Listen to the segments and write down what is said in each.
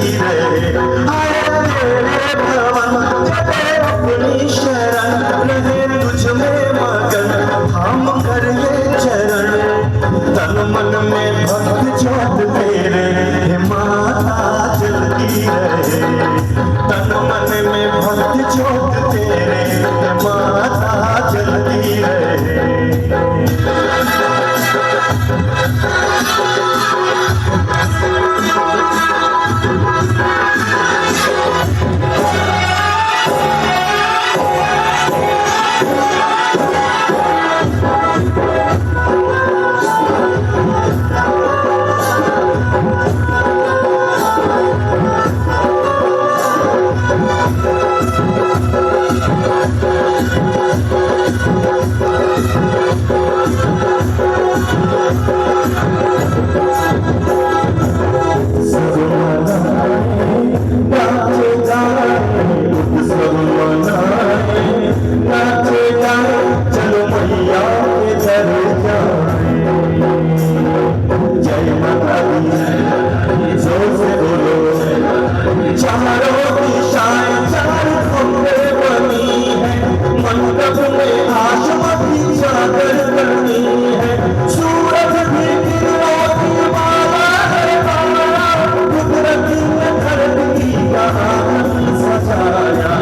जलती रहे। आए तेरे भवन जपे अपनी शरण, रहे तुझ में मगन थाम कर ये चरण। तन मन में भक्त ज्योत तेरे हे माता जलती रहे। तन मन में भक्त ज्योत तेरे हे माता जलती रहे। सब मनाए नाचे गाए, उत्सव मनाए नाचे गाए, चलो मैया के दर जाए। जय माता दी जोर से बोलो। चारों दिशाएं चार खंभे बनी है, मंडप में आसमां की चादर बनी है। सूरज भी किरणों की माला है माला, कुदरत ने धरती का आंगन सजाया।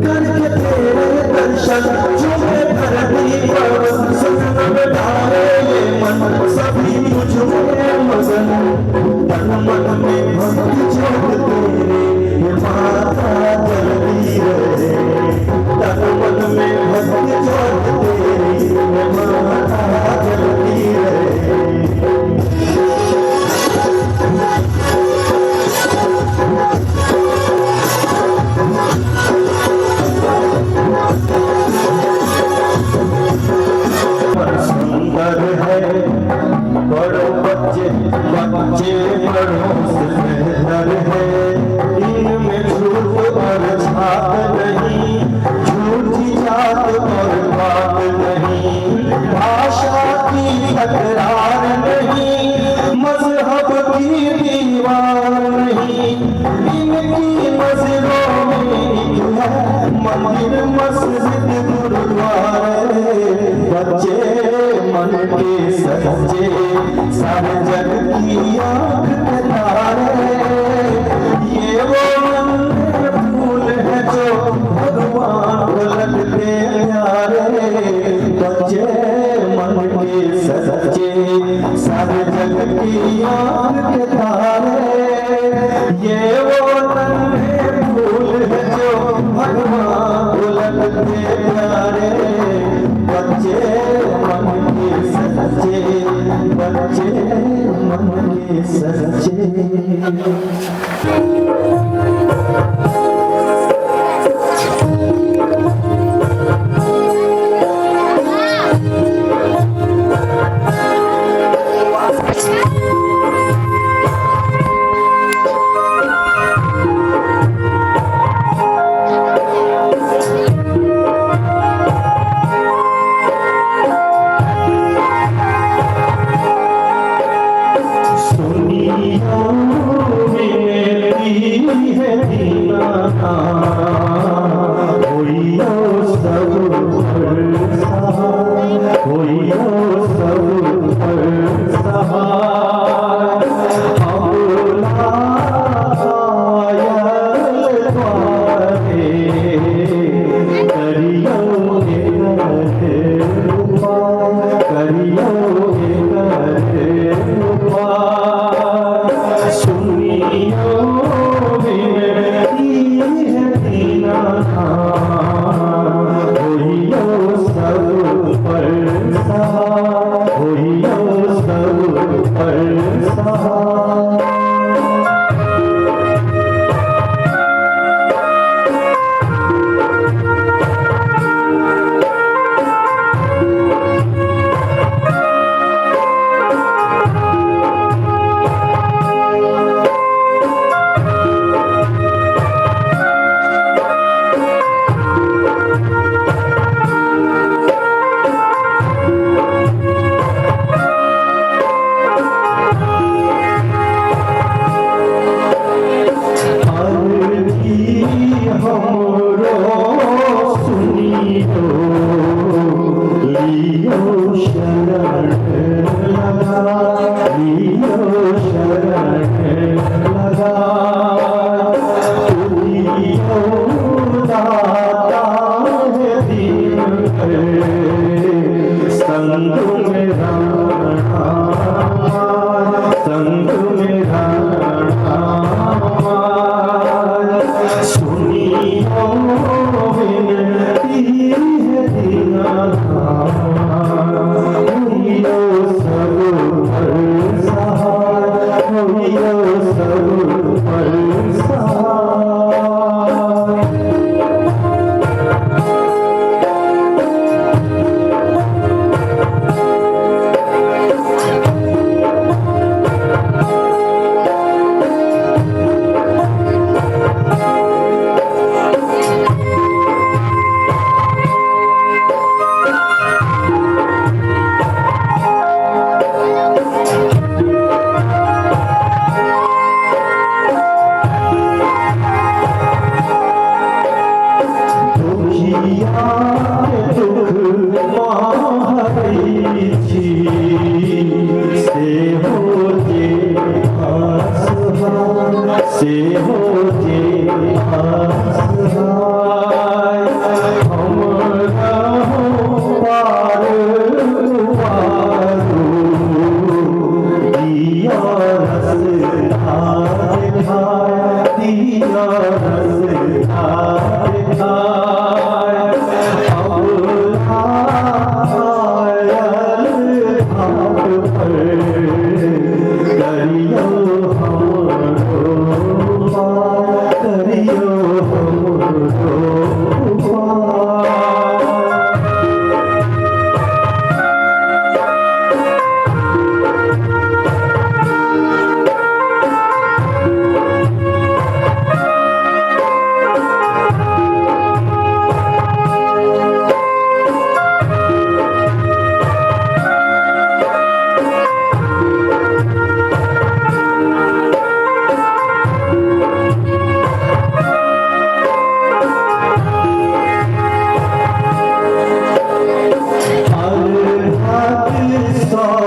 करके तेरे दर्शन झूमे धरती पवन, सुख में डाले ये मन सभी तुझ में मगन। तन मन में भक्ति ज्योत तेरे ये माता जलती रहे। तन मन में भक्ति ज्योत तेरी ये माता जलती रहे। सुंदर है बड़ो बच्चे, बच्चे बड़ों से बेहतर है। इनमें झूठ और झात नहीं, झूठी जात और बात नहीं। भाषा की तकरार नहीं, मजहब की दीवार नहीं। इनकी नजरों में एक है मंदिर मस्जिद गुरुद्वारे। बच्चे मन के सच्चे, सारे जग की आंख के तारे। ये वो नन्हे फूल है जो भगवान को लगते प्यारे। बच्चे मन के सच्चे, सारे जग की आंख के तारे। ये वो नन्हे फूल है जो भगवान को लगते प्यारे। बच्चे मन के सच्चे, बच्चे मन के सच्चे। सुनियो विनती है दीनानाथ, होइयो सब पर सहाय, होइयो सब पर सहाय। अबला आयल द्वारे, करियो एक उपाय, करियो एक उपाय। सुनियो विनती है दीनानाथ, होइयो सब पर सहाय, होइयो सब पर सहाय। सब पर सहाय। दुखिया के दुख माहरै छी से हो जे असहाय, से हो जे असहाय। हमरा हो पार उबारू, दिया रसता देखाय, दिया रसता देखाय। अब आयल घाट पर करियो हमरो पार, करियो हमरो पार। अरहत सब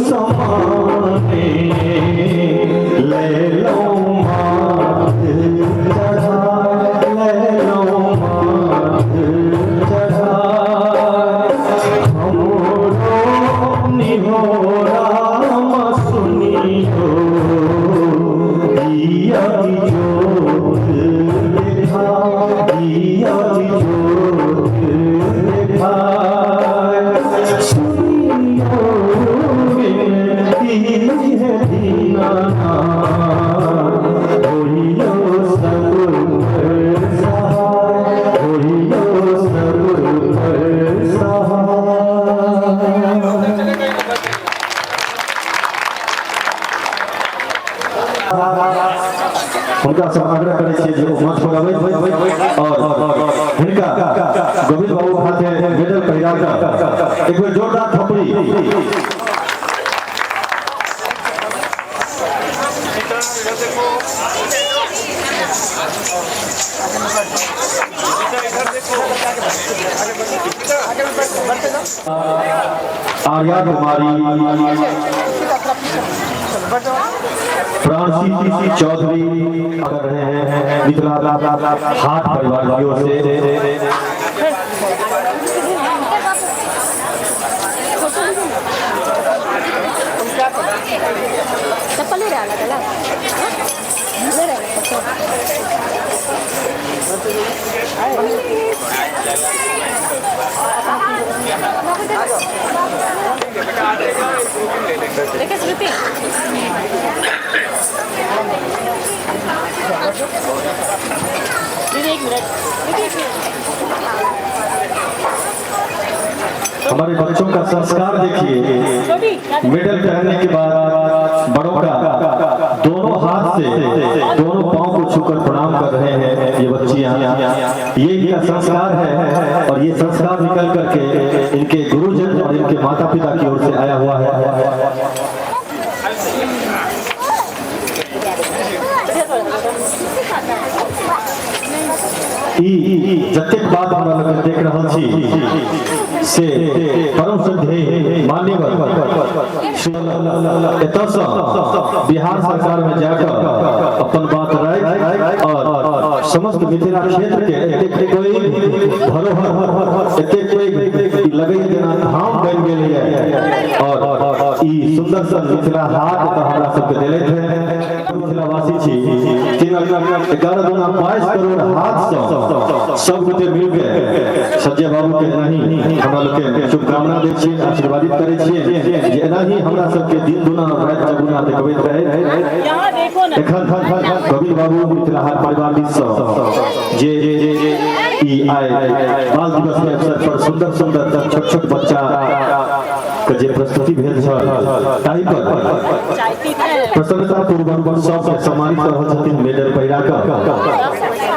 समाने, ले लो माथ चढ़ाय, ले लो माथ चढ़ाय। हमरो निहोरा सुनियो, दिया जोत देखाय, दिया जोत देखाय। सुनियो विनती है दीनानाथ, होइयो सब पर सहाय, होइयो सब पर सहाय। हुनका सब आग्रह करै छियै जे ओ मंच पर अबै और हिनका गोविंद बाबू हाथे मेडल पहिरा कऽ एक बेर जोरदार थपड़ी। आर्या कुमारी, प्राणसी चौधरी कर रहे हैं मिथिला हाट परिवार की ओर से। चप्पल ले रहा है। देखिए श्रुति, दीदी एक मिनट, दीदी एक मिनट। हमारे बच्चों का संस्कार देखिए, मेडल पहनने के बाद बड़ों का दोनों हाथ से दोनों पांव को छूकर प्रणाम कर रहे हैं ये बच्चियां। ये इनका संस्कार है और ये संस्कार निकल करके इनके गुरुजन और इनके माता पिता की ओर से आया हुआ है। ई जतेक बात हमरा लोकनि देख रहल छी से परम श्रद्धेय मान्यवर एतऽसँ बिहार सरकार में जाकर अपन बात राखि और समस्त मिथिला क्षेत्र के एतेक पैघ धरोहर, एतेक पैघ लगै जेना धाम बनि गेलैए और ई सुंदर सन मिथिला हाट एतऽ हमरा सबके देलथि है। मिथिलावासी छी। 3 11 दूना 22 करोड़ हाथ सँ सब गोटे मिल के संजय बाबू के एनाही हमरा लोग के शुभकामना दै छियै, आशीर्वादित करै छियै जे एनाही हमरा सबके दिन दुना राति चौगुना देखबैत रहे। यहाँ देखो ना। एखन कपिल बाबू मिथिला हाट परिवार दिस सँ जे ई आइ बाल दिवस के अवसर पर सुंदर सुंदर छोट छोट बच्चा के जे प्रस्तुति भेल छल, ताहि पर चाय पीते हैं। प्रसन्नता पूर्वक सबके सम्मानित कर रहल छथिन मेडल पहिरा कऽ।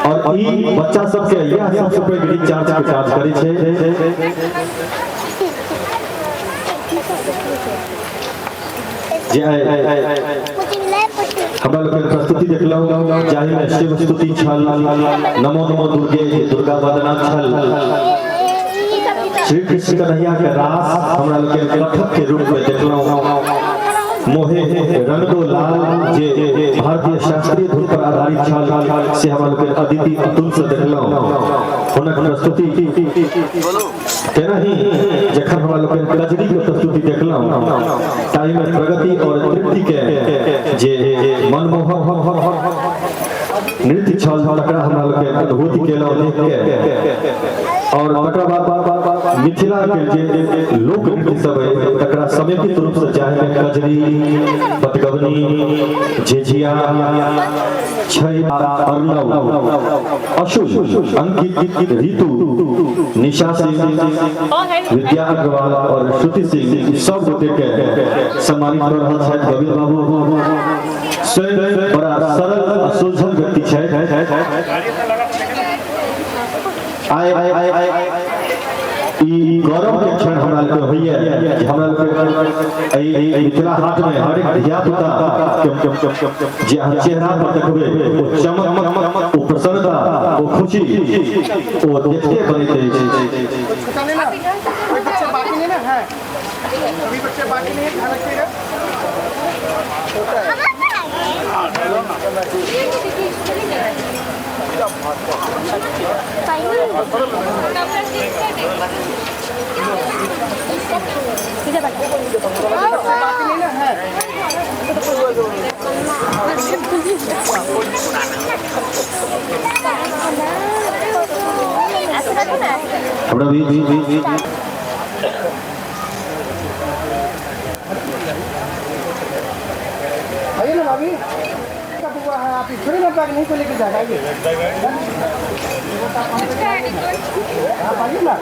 और ई बच्चा सबके यह सबसे पैघ रिचार्ज के काज करै छै। जे आइ हमरा लोकनि प्रस्तुति देखलहुँ, जाहिमे शिव स्तुति छल, नमो नमो दुर्गे दुर्गा वंदना छल, श्री कृष्ण कन्हैया के रास हमरा लोकनि कथक के रूप में देखलहुँ, मोहे रंगदो लाल जे भारतीय शास्त्रीय धुन पर आधारित छल से हमरा लोकनि अदिति अतुल से देखलहुँ हुनक प्रस्तुति। तेनाही जखन हमरा लोकनि कजरी के प्रस्तुति देखलहुँ, ताहिमे प्रगति और तृप्ति के जे मनमोहक नृत्य छल, तकरा हमरा लोकनि अनुभूति केलहुँ देख के। और तकरा बाद मिथिला के जे लोक नृत्य सब है, तकरा समेकित रूप से, जाहिमे कजरी, बतगवनी, झिझिया, छै, अर्णव, अशुभ, अंकित, ऋतु, निशा सिंह, विद्या अग्रवाल और श्रुति सिंह, सब गोटे के सम्मानित कर रहल छथि। गोविंद बाबू स्वयं बड़ा सरल आ सुलझल व्यक्ति छथि। आइ ई गौरव के क्षण हमरा लोग होइए जे हमरा लोग एहि मिथिला हाट में हरेक धिया पुता के जे अहाँ चेहरा पर देखबै, ओ चमक, ओ प्रसन्नता, ओ खुशी, ओ देखते बनैत अछि। छोटा लेना, कोई बच्चे बाकी नहीं ना है अभी? बच्चे बाकी नहीं है, ध्यान रखिएगा। छोटा है। बाकी नहीं ना है? हमरा भी आइए ना भाभी का हुआ है। आप थोड़ी ना बैग नहीं को लेके जाएगा। आइए, आप आइए ना।